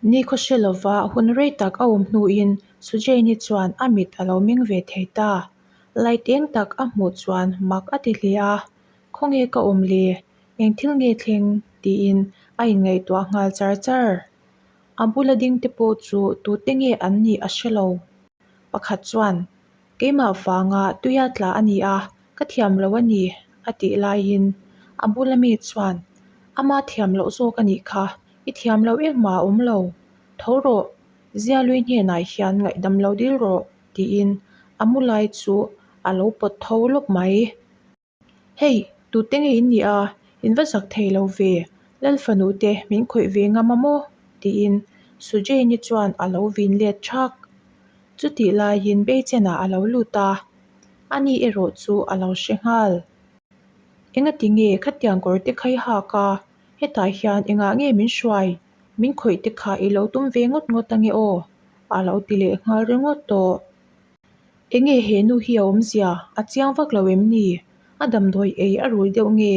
Nikhaw hre lova hun rei tak a awm hnuin Sujane-i chuan a mit a lo meng ve thei ta. Light eng tak a hmuh chuan mak a ti hle a, Khawnge ka awm le? Eng thil nge thleng? tiin a inngaihtuah nghal char char. A bula ding te pawh chu tute nge an nih a hre lo. Pakhat chuan, Keimah vanga tuia tla a ni a, ka thiam lo a ni, a tih laiin a bula mi chuan, Ama thiam loh zawk a nih kha, i thiam loh engmah a awm lo. Tho rawh, Zialui hnenah hian ngaihdam lo dil rawh, tiin a mu lai chu a lo pawt tho lawp mai. Hei, tute nge in nih a? In va zak thei lo ve, Lal fanu te min khawih ve ngam a maw? tiin Sujane-i chuan a lo vin let thak. Chutih laiin Beichenah a lo lut a, ani erawh chu a lo hre nghal. Engati nge khatiang kawr te kha i hak a, hetah hian engah nge min hruai? Min khawih te kha i lo tum ve ngawt ngawt ange aw? a lo ti leh nghal ringawt tawh. Enge he nu hi a awmzia? A chiang vak lo em ni? A damdawi ei a rui deuh nge?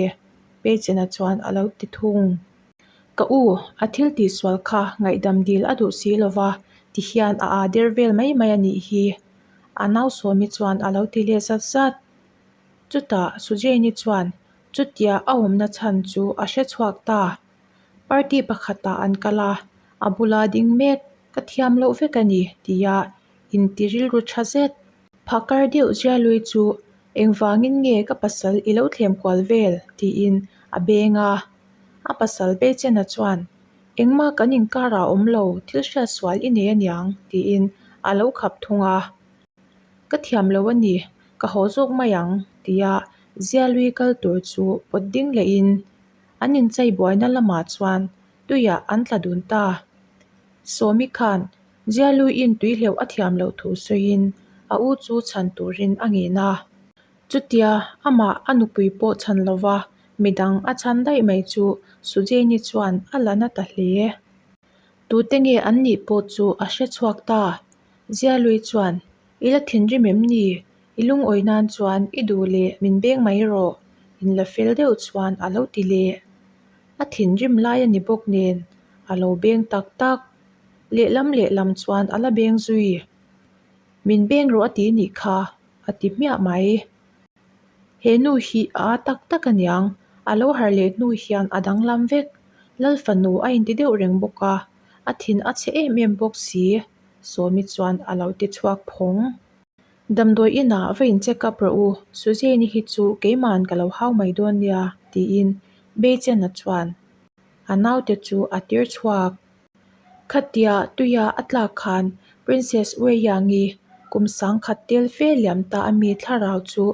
Peichena chuan a lo ti thung. Ka u, a thil tihsual kha ngaihdam dil a duh si lo va, ti hian a aa der vel mai mai a nih hi. A nau Sawmi chuan a lo ti leh zat zat. Chutah Sujane-i chuan chutia a awmna chhan chu a hre chhuak ta. Party pakhatah an kal a, a bula ding mek ka thiam loh vek a ni tia inti rilru tha zet. Phakar deuh Zialui chu engvangin nge ka pasal i lo thlem kual vel tiin a beng a. A pasal Beichena chuan engmah kan inkarah a awm lo, thil hriat sual i nei aniang tiin a lo khap thung a. Ka thiam lo a ni, ka haw zawk mai ang tia Zialui kal tur chu pawt ding lehin an inchei buaina lamah chuan tuiah an tla dun ta. Sawmi khan Zialuiin tuihleuh a thiam loh thu sawiin a u chu chhan turin a ngen a. Chutia amah a nupui pawh chhan lova midang a chhan daih mai chu Sujane-i chuan a la na ta hle. Tute nge an nih pawh chu a hre chhuak ta. Zialui chuan, I la thinrim em ni? I lungawi nan chuan i duh leh min beng mai rawh, in la fel deuh chuan a lo ti leh. A thinrim lai a ni bawk nen a lo beng tak tak. Lehlam lehlam chuan a la beng zui. Min beng rawh a ti nih kha, a ti hmiah mai. He nu hi a a tak tak aniang, a lo harh leh hnu hian a danglam vek. Lal fanu a inti deuh reng bawk a, a thin a chhe em em bawk si, Sawmi chuan a lo ti chhuak phawng. Damdawi inah va in check up rawh u, Suzanne-i hi chu keima'n ka lo hau mai dawn nia, tiin Beichena chuan a naute chu a tir chhuak. Khatia tuia a tlak khan Princess Weiyangi kum sangkhat tel fe liam ta a mi thlarau chu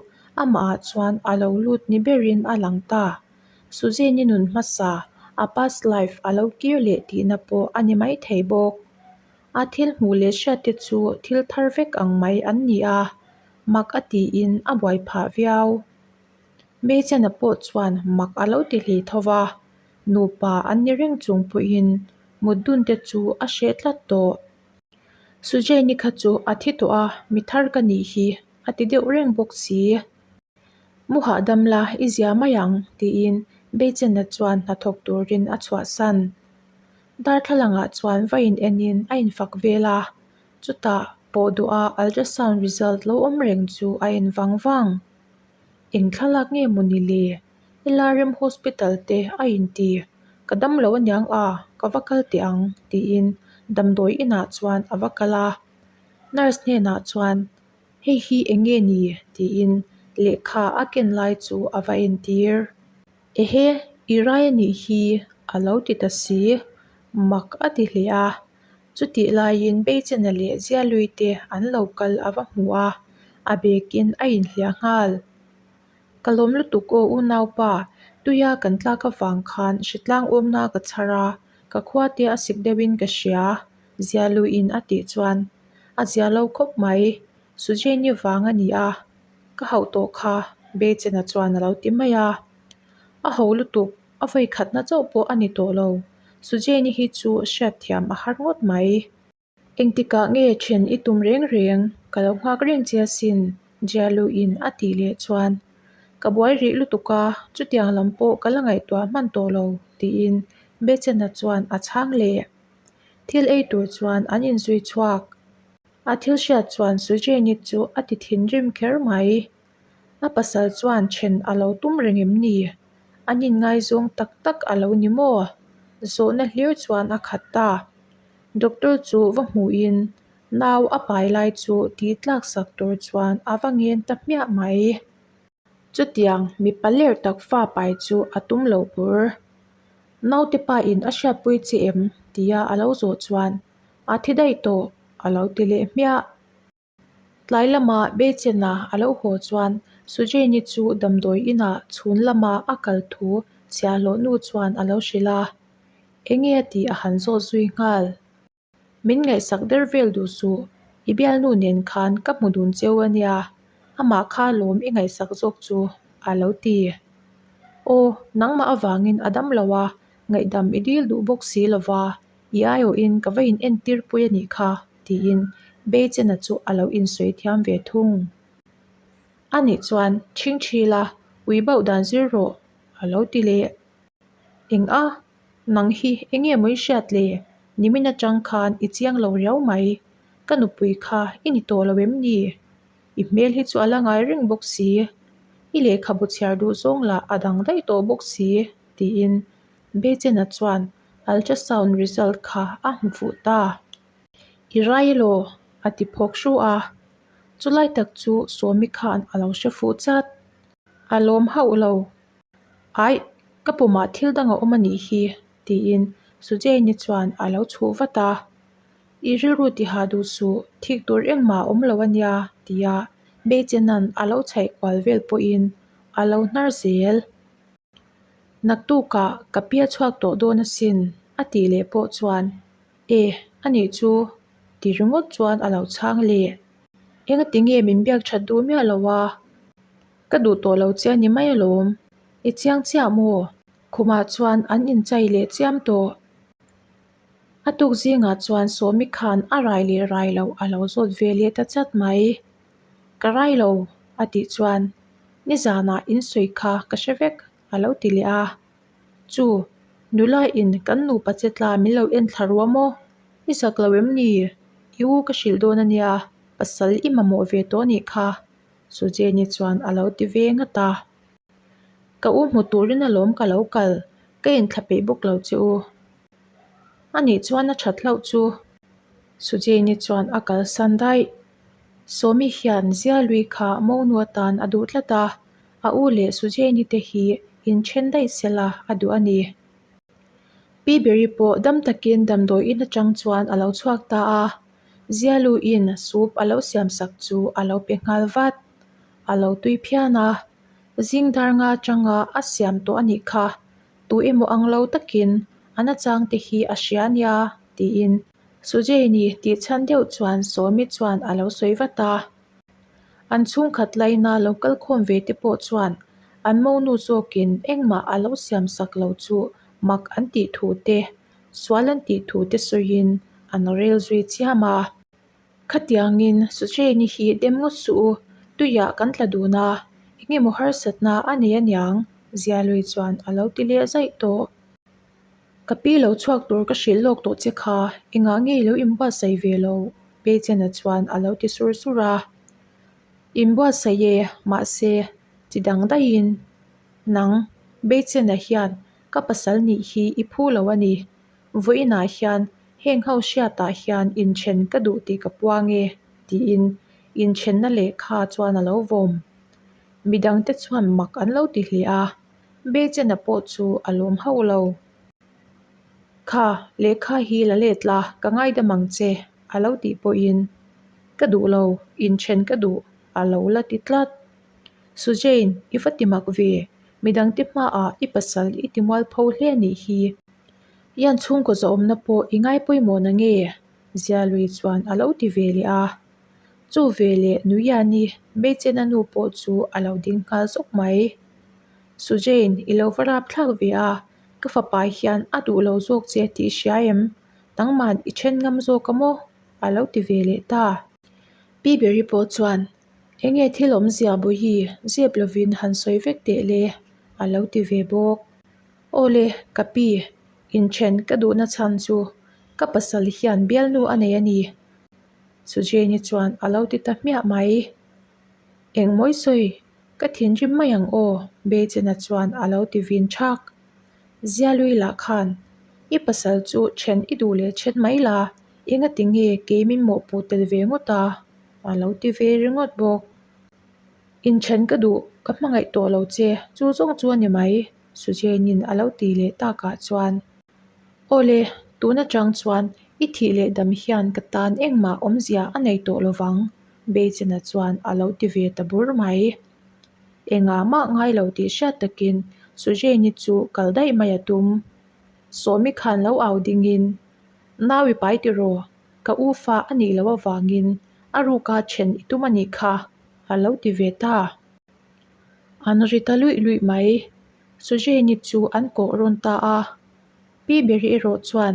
amahah chuan a lo lut ni berin a lang ta. Suzanne-i nun hmasa, a past life a lo kir leh tihna pawh a ni maithei bawk. A thil hmuh leh hriat te chu thil thar vek ang mai an ni a, mak a tiin a buai phah viau. Hmeichhena pawh chuan mak a lo ti hle tho va, nupa an ni reng chung pawhin mut dun te chu a hreh tlat tawh. Sujane-i kha chu a thi tawh a, mi thar ka nih hi a ti deuh reng bawk si. Mu hahdam la, i zia mai ang tiin Beichena chuan hnathawk turin a chhuahsan. Darthlalangah chuan va in enin a infak vel a, chutah pawh duha ultrasound result lo awm reng chu a en vang vang. Eng thlalak nge maw ni le? Helarem hospital te a inti. Ka dam lo aniang a, ka va kal teh ang tiin damdawi inah chuan a va kal a. Nurse hnenah chuan hei hi eng nge ni tiin lehkha a ken lai chu a va entir. Ehe, i rai a nih hi a lo ti ta si, mak a ti hle a. Chutih laiin Beichena leh Zialui te an lo kal a va hmu a, a bekin a inhliah nghal. Ka lawm lutuk aw unaupa, tuia kan tlak avang khan hritlang awmna ka chhar a, ka khua te a sik deuhin ka hria, Zialuiin a tih chuan a zia lo khawp mai, Sujeni vang a ni a, ka hauh tawh kha Beichena chuan a lo ti mai a. A ho lutuk, a vawi khatna chauh pawh a ni tawh lo, Sujeni hi chu hriatthiam a har ngawt mai. Engtikah nge then i tum reng reng? Ka lo nghak reng che asin, Jialu-in a tih leh chuan ka buai rih lutuk a, chutiang lam pawh ka la ngaihtuah hman tawh lo, tiin Bechena chuan a chhang leh. Thil ei tur chuan an inzui chhuak. A thil hriat chuan Sujane-i chu a ti thinrim kher mai. A pasal chuan then a lo tum reng em ni? An inngaizawng tak tak a lo ni maw? Zawhna hlir chuan a khat ta. Doctor chu va hmuhin nau a pai lai chu tih tlak sak tur chuan a va ngen ta hmiah mai. Chutiang mipa ler tak fa pai chu a tum lo bur. Naute pa in a hriatpui che em? tia a lo zawh chuan a thi daih tawh a lo ti leh hmiah. Tlai lama Beichena a lo haw chuan Sujane-i chu damdawi inah chhun lama a kal thu chhiahhlawh nu chuan a lo hrilh a, Enge a tih a han zawt zui nghal. Min ngaihsak der vel duh suh, i bialnu nen khan ka hmu dun cheu a nia, amah kha lawm i ngaihsak zawk chu a lo ti. Aw, nangmah avangin a dam lo a, ngaihdam i dil duh bawk si lo va, i aiawhin ka va in entir pui a nih kha, tiin Beichena chu a lo insawi thiam ve thung. A nih chuan ṭhingṭhi la, ui bauh dan zir rawh, a lo ti leh. Eng a? Nang hi eng nge maw i hriat le? Nimin atang khan i chiang lo riau mai. Ka nupui kha i ni tawh lo em ni? I hmel hi chu a la ngai reng bawk si. I lehkhabu chhiar duh zawng lah a dang daih tawh bawk si, tiin Bechena chuan ultrasound result kha a hmu fuh ta. I rai elaw? a ti phawk hru a. Chulai tak chu Sawmi khan a lo hre fuh chat. A lawm hauh lo. Aih, ka pumah thil dang a awm a nih hi, tiin Sujane-i chuan a lo chhuh vat a. I rilru tiha duh suh, thik tur engmah a awm lo a nia, tia Beichena'n a lo chhaih kual vel pawhin a lo hnar zel. Naktukah ka pia chhuak tawh dawn asin, a tih leh pawh chuan, E, a nih chu, ti ringawt chuan a lo chhang leh. Engati nge min biak that duh miah lo a? Ka duh tawh lo che a ni mai alawm. I chiang chiah maw? Khumah chuan an inchai leh chiam tawh. A tuk zingah chuan Sawmi khan a rai leh rai loh a lo zawt ve leh ta chat mai. Ka rai lo, a tih chuan nizanah in sawi kha ka hre vek a lo ti leh a. Chu, nula in kan nupa che tla min lo en thla ruah maw? I zak lo em ni? I u ka hrilh dawn a nia, pasal i mamawh ve tawh anih kha. Sujeni chuan a lo ti ve ngat a. Ka u hmu turin alawm ka lo kal, ka inthla peih bawk lo che u. A nih chuan a that hlauh chu. Sujeni chuan a kalsan daih. Sawmi hian Zialui kha monu atan a duh tlat a, a u leh Sujeni te hi inthen daih sela a duh a ni. Pi Beri pawh dam takin damdawi in atang chuan a lo chhuak ta a. Zialuin soup a lo siam sak chu a lo pe nghal vat. A lo tui phian a, zing dar nga atanga a siam tawh a nih kha, tu emaw ang lo takin a nachang te hi a hria nia tiin Sujane-i tih chhan deuh chuan Sawmi chuan a lo sawi vat a. An chhungkhat laina lo kal khawm ve te pawh chuan an monu zawkin engmah a lo siam sak lo chu mak an tih thu te Sual an tih thu te sawiin an rel zui chiam a. Khatiangin Sucheni hi dem ngawt suh u, tuiah kan tla dun a, eng emaw harsatna a nei aniang, Zialui chuan a lo ti leh zaih tawh. Ka pi lo chhuak tur ka hrilh lawk tawh che kha, engah nge i lo inbuatsaih ve lo? Peichena chuan a lo ti sur sur a. Inbuatsaih e, mahse, chi dang daihin nang Beichena hian Ka pasal nih hi i phu lo a ni. Vawiinah hian heng ho hriatah hian inthen ka duh tih ka puang e, tiin inthenna lehkha chuan a lo vawm. Midangte chuan mak an lo ti hle a, Beichena pawh chu a lawm hauh lo. Kha, lehkha hi la let la, ka ngaidam ang che, a lo tih pawhin, Ka duh lo, inthen ka duh, a lo la ti tlat. Sujane, i va ti mak ve, midangte hmaah i pasal i ti mualpho hle a nih hi. Ian chhungkaw zawhawmna pawh i ngai pawimawh na nge? Zialui chuan a lo ti ve leh a. Chu ve leh Nuiani Beichena nu pawh chu a lo ding nghal zawk mai. Sujane, i lo va rap thlak ve a, ka fapa hian a duh lo zawk che tih i hria em? Nangman i then ngam zawk a maw? A lo ti ve leh ta. Pi Beri pawh chuan Enge thil awmzia Bawihi zep lovin han sawi vek teh le a lo ti ve bawk. Awle ka pi, inthen ka duhna chhan chu Ka pasal hian bialnu a nei a ni. Sujane-i chuan a lo ti ta hmiah mai. Engmawi sawi, ka thinrim mai ang aw, Beichena chuan a lo ti vin thak. Zialui lah khan, I pasal chu then i duh leh then mai la, engati nge kei min mawhpuh tel ve ngawt a? a lo ti ve ringawt bawk. Inthen ka duh, ka hmangaih tawh lo che, chu zawng chu a ni mai, Sujane-in a lo ti leh takah chuan. Awle, tun atang chuan i thih leh dam hian ka tan engmah awmzia a nei tawh lovang, Beichena chuan a lo ti ve ta bur mai. Engah mah ngai lo tih hriat takin Sujane-i chu kal daih mai a tum. Sawmi khan lo au dingin, Nau i pai tiraw? Ka u fa a nih loh avangin a ruka then i tum a nih kha, a lo ti ve ta. An ri ta luih luih mai. Sujane-i chu an kawh rawn ta a. Pi Beri erawh chuan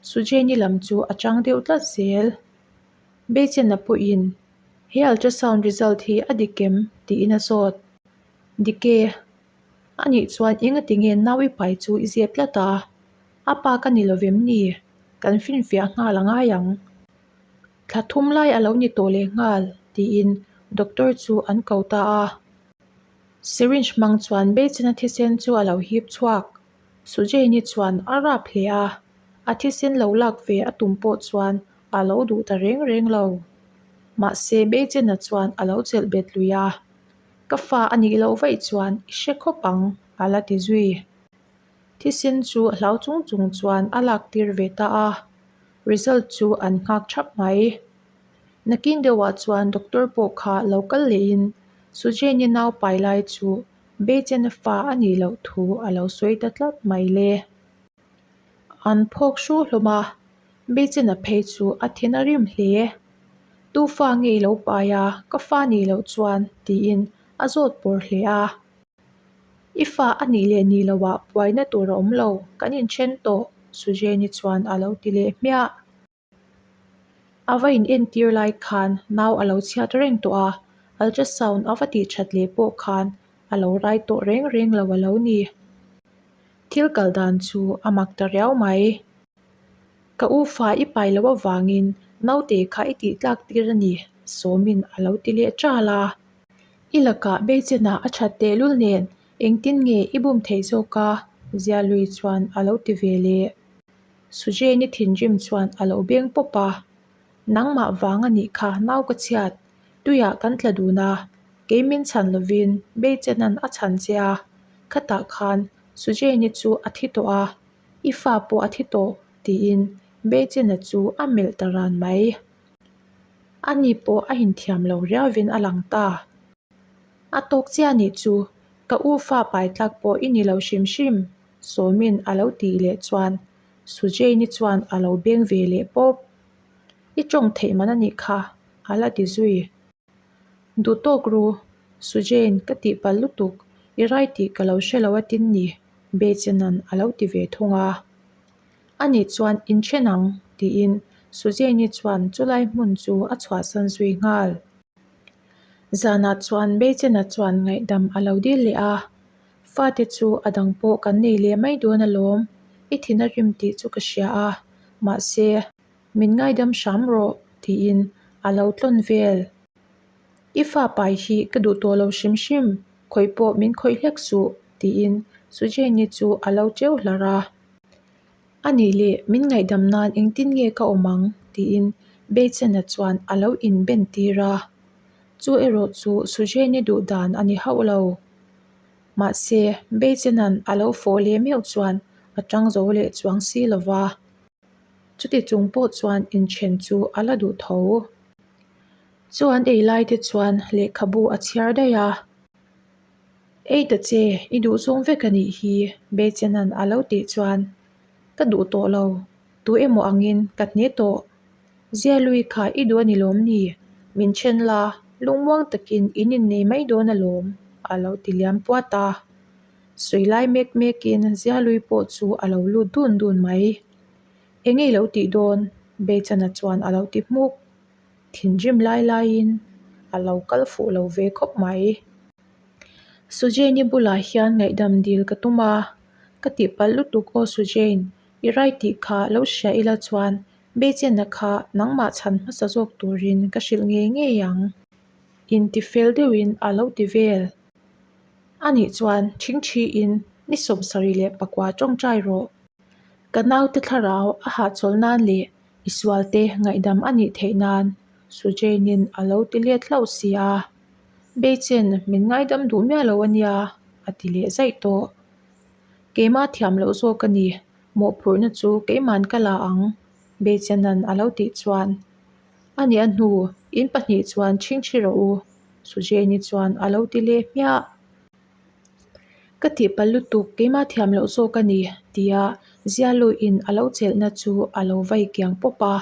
Sujane-i lam chu a chang deuh tlat zel. Beichena pawhin he ultrasound result hi a dik em tiin a zawt. Dik e. Anih chuan engati nge nau i pai chu i zep tlat a? A pa ka ni lovem ni? Kan finfiah nghal a ngai ang. Thla thum lai a lo ni tawh leh nghal tiin doctor chu an ko ta a. Syringe hmang chuan Beichena thisen chu a lo hip chhuak. Sujane-i chuan a rap hle a, a thisen lo lak ve a tum pawh chuan a lo duh ta reng reng lo. Mahse Beichena chuan a lo chelh bet lui a, Ka fa a nih loh vaih chuan i hre khawp ang, a la ti zui. Thisen chu a hlau chung chung chuan a lak tir ve ta a, result chu an nghak thap mai. Nakin deuhah chuan doctor pawh kha lo kal lehin Sujane-i nau pai lai chu Beichena fa a nih loh thu a lo sawi ta tlat mai le. An phawk hru hlawm a, Beichena phei chu a thin a rim hle. Tu fa nge i lo pai a, ka fa nih loh chuan tiin a zawt pawr hle a. I fa a nih leh nih loh ah buaina tur a awm lo, kan inthen tawh, Sujane-i chuan a lo ti leh hmiah. A va in entir lai khan nau a lo chhiat reng tawh a, ultrasound a va tih that leh pawh khan a lo rai tawh reng reng lo a lo ni. Thil kal dan chu a mak ta riau mai. Ka u fa i pai loh avangin naute kha i tih tlak tir a ni, Sawmin a lo ti leh ṭal a. I lakah Beichenah a that tehlul nen engtin nge i bum theih zawk a? Zialui chuan a lo ti ve leh. Sujane-i thinrim chuan a lo beng pawp a, Nangmah vang a nih kha nau ka chhiat, tuiah kan tla dun a, kei min chhan lovin Beichena'n a chhan che a, khatah khan Sujane-i chu a thi tawh a, i fa pawh a thi tawh tiin Beichena chu a melh ta ran mai. Ani pawh a inthiam lo riauvin a lang ta. A tawk chiah nih chu, ka u fa pai tlak pawh i ni lo hrim hrim. Sawmin a lo tih leh chuan Sujane-i chuan a lo beng ve leh pawp. I tawng theih man a nih kha, a la ti zui. Duh tawk ru, Sujane ka tih palh lutuk, i rai tih ka lo hre lo a tin ni, Beichena'n a lo ti ve thung a. Ani chuan inthen ang, tiin Sujane-i chuan chulai hmun chu a chhuahsan zui nghal. Zanah chuan Beichena chuan ngaihdam a lo dil leh a. Fate chu a dang pawh kan nei leh mai dawn alawm, i thin a rim tih chu ka hria a, mahse, min ngaidam hram rawh, tiin a lo tlawn vel. I fa pai hi ka duh tawh lo hrim hrim, khawih pawh min khawih hlek suh, tiin Sujane-i chu a lo teu hlar a. A nih leh min ngaihdam nan engtin nge ka awm ang? tiin Beichena chuan a lo inben tir a. Chu erawh chu Sujane-i duh dan a ni hauh lo. Mahse, Beichena'n a lo fawh leh meuh chuan a tang zo leh chuang si lo va. Chuti chung pawh chuan inthen chu a la duh tho. Chu an ei lai te chuan lehkhabu a chhiar daih a. Ei ta che, i duh zawng vek a nih hi, Beichena'n a lo tih chuan, Ka duh tawh lo, tu emaw angin ka hne tawh. Zialui kha i duh a ni lawm ni? Min then la, lungmuang takin in innei mai dawn alawm, a lo ti liam puat a. Sawi lai mek mekin Zialui pawh chu a lo lut dun dun mai. Eng nge i lo tih dawn? Beichana chuan a lo ti hmuk. Thinrim lai laiin a lo kal fuh lo ve khawp mai. Sujane-i bulah hian ngaihdam dil ka tum a, ka tihpalh lutuk aw Sujane. I rai tih kha lo hria ila chuan Beichena kha nangmah chhan hmasa zawk turin ka hrilh ngei ngei ang. Inti fel deuhin a lo ti vel. Anih chuan thingthiin ni 74 tawngtai rawh. Ka naute thlarau a hahchawlh nan leh i sualte ngaihdam a nih theih nan Sujainin a lo ti let hlauh si a. Beichen min ngaidam duh miah lo a nia a ti leh zaih tawh. Keimah thiam loh zawk a ni, mawhphurhna chu keiman ka la ang Beichenan a lo tih chuan. A nih a hnu, in pahnih chuan chhingchhi rawh u Sujaini chuan a lo ti leh hmiah. Ka tihpalh lutuk keimah thiam loh zawk a ni tia Zialuiin a lo chelhna chu a lo vai kiang pawp a.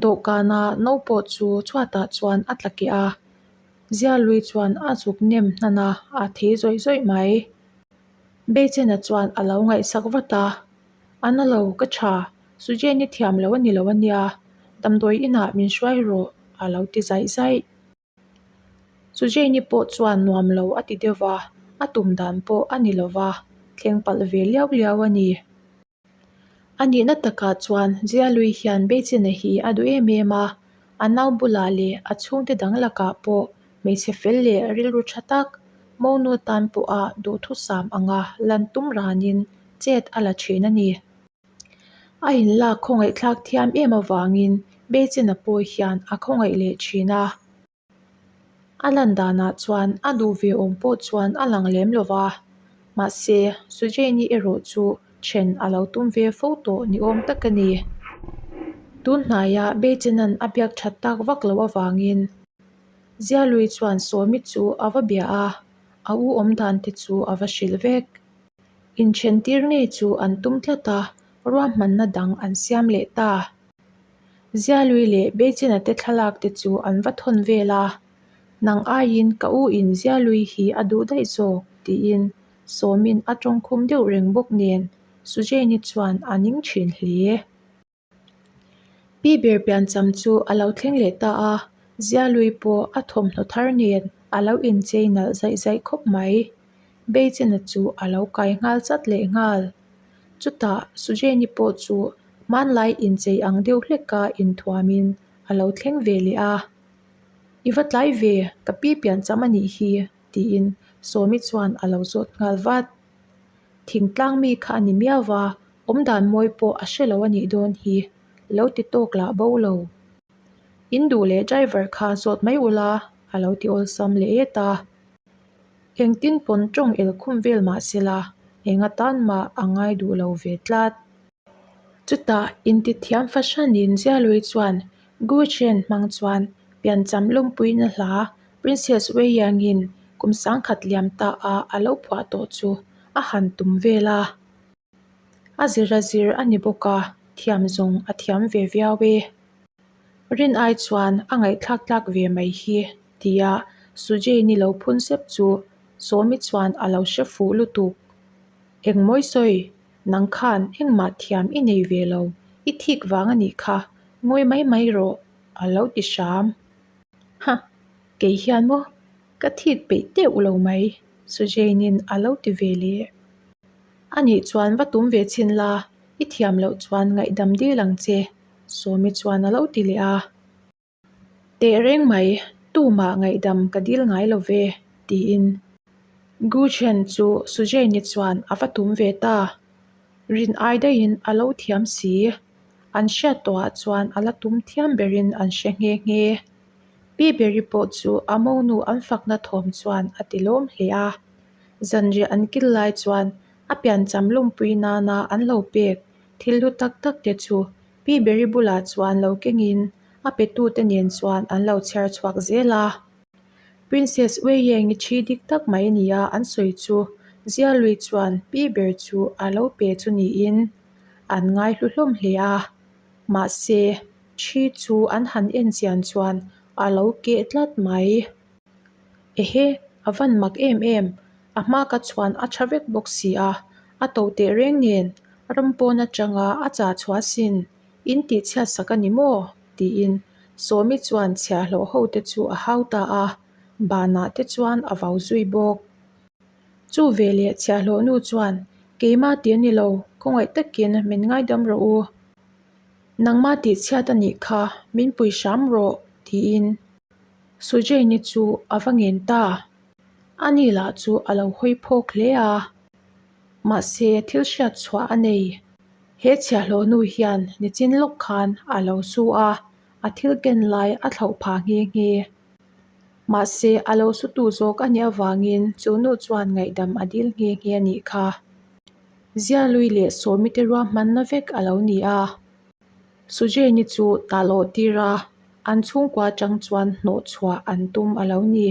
Dawhkana no pawh chu chhuatah chuan a tla keh a, Zialui chuan a zuk nem hnan a, a thei zawih zawih mai. Beichena chuan a lo ngaihsak vat a, A na lo, ka tha, Sujeni thiam lo a ni lo a nia, damdawi inah min hruai rawh a lo ti zaih zaih. Sujeni pawh chuan nuam lo a ti deuh va, a tum dan pawh a ni lo va, thleng palh ve liau liau a ni. A nihna takah chuan Zialui hian Beichena hi a duh em em a, a nau bulah leh a chhungte dang lakah pawh hmeichhe fel leh rilru tha tak, monu tan pawha duhthusam anga lan tum ranin chet a la thin a ni. A inlak khawngaihthlak thiam em avangin Beichena pawh hian a khawngaih leh thin a. A lan danah chuan a duh ve awm pawh chuan a lang lem lo va, mahse Sujeni erawh chu then a lo tum ve fo tawh ni awm tak a ni. Tun hnaia Beichena'n a biak that tak vak loh avangin Zialui chuan Sawmi chu a va bia a, a u awm dan te chu a va hrilh vek. Inthen tir ngei chu an tum tlat a, ruahmanna dang an siam leh ta. Zialui leh Beichena te thlalak te chu an va thawn vel a, Nang aiin ka u in Zialui hi a duh daih zawk tiin Sawmin a tawngkhum deuh reng bawk nen Sujeni chuan a ning thin hle. Pi ber piancham chu a lo thleng leh ta a, Zialui pawh a thawmhnaw thar nen a lo inchei nalh zaih zaih khawp mai. Beichena chu a lo kai nghal chat leh nghal. Chutah Sujeni pawh chu hmanlai inchei ang deuh hleka inthuamin a lo thleng ve leh a. I va tlai ve, ka pi piancham a nih hi, tiin Sawmi chuan a lo zawt nghal vat. Thingtlang mi kha a ni miau va, awmdan mawi pawh a hre lo a nih dawn hi, lo ti tawk lah bo lo. In duh leh driver kha zawt mai ula, a lo ti awlsam leh et a. Engtin pawn tawng el khum vel mah sela, eng atan mah a ngai duh lo ve tlat. Chutah intithiam fahranin Zialui chuan Gu Chen hmang chuan piancham lawmpuina hla Princess Wei Yangin kum sangkhat liam ta a a lo phuah tawh chu a han tum vel a. A zir a zir a ni bawk a, thiam zawng a thiam ve viau e. Rin ai chuan a ngaihthlak tlak ve mai hi tia Sujane-i lo phun sep chu Sawmi chuan a lo hre fuh lutuk. Engmawi sawi, nang khan engmah thiam i nei ve lo, i thik vang a nih kha, ngawi mai mai rawh a lo ti hram. Ha, kei hian maw ka thik peih teuh lo mai Sujane-in a lo ti ve leh. A nih chuan va tum ve chhin la, i thiam loh chuan ngaihdam dil ang che. Sawmi chuan a lo ti leh a. Teh reng mai, tumah ngaihdam ka dil ngai lo ve, tiin Gu Chen chu Sujeni chuan a va tum ve ta. Rin ai daihin a lo thiam si. An hriat tawhah chuan a la tum thiam berin an hre nghe nghe. Pi Beri pawh chu a monu an fakna thawm chuan a ti lawm hle a. Zanriah an kil lai chuan a piancham lawmpui nana an lo pek Thil hlu tak tak te chu Pi Beri bulah chuan lo kengin a petute nen chuan an lo chhiar chhuak zel a. Princess Weiengi thi dik tak mai nia an sawi chu Zialui chuan Pi Ber chu a lo pe chu niin an ngai hlu hlawm hle a. Mahse, thi chu an han en chian chuan a lo keh tlat mai. Ehe, a van mak em em, a hma ka chhuan a tha vek bawk si a, a to teh reng nen ram pawn atanga a chah chhuah sin, in tih chhiat sak a ni maw? tiin Sawmi chuan chhiahhlawh ho te chu a hau ta a, banah te chuan a vau zui bawk. Chu veleh chhiahhlawh nu chuan. Keimah tih a ni lo, khawngaih takin min ngaidam rawh u. Nangmah tih chhiat a nih kha, min pui hram rawh, tiin Sujaini chu a va ngen ta. Ani lah chu a lo hawi phawk hle a, mahse thil hriat chhuah a nei. He chhiahhlawh nu hian nichin lawk khan a lo su a, a thil ken lai a thlauh phah nghe nghe. Mahse a lo su tu zawk a nih avangin chu nu chuan ngaihdam a dil nghe nghe a nih kha. Zialui leh Sawmite ruahmanna vek a lo ni a. Sujeni chu talawh tir a, an chhungkua atang chuan hnawhchhuah an tum a lo ni.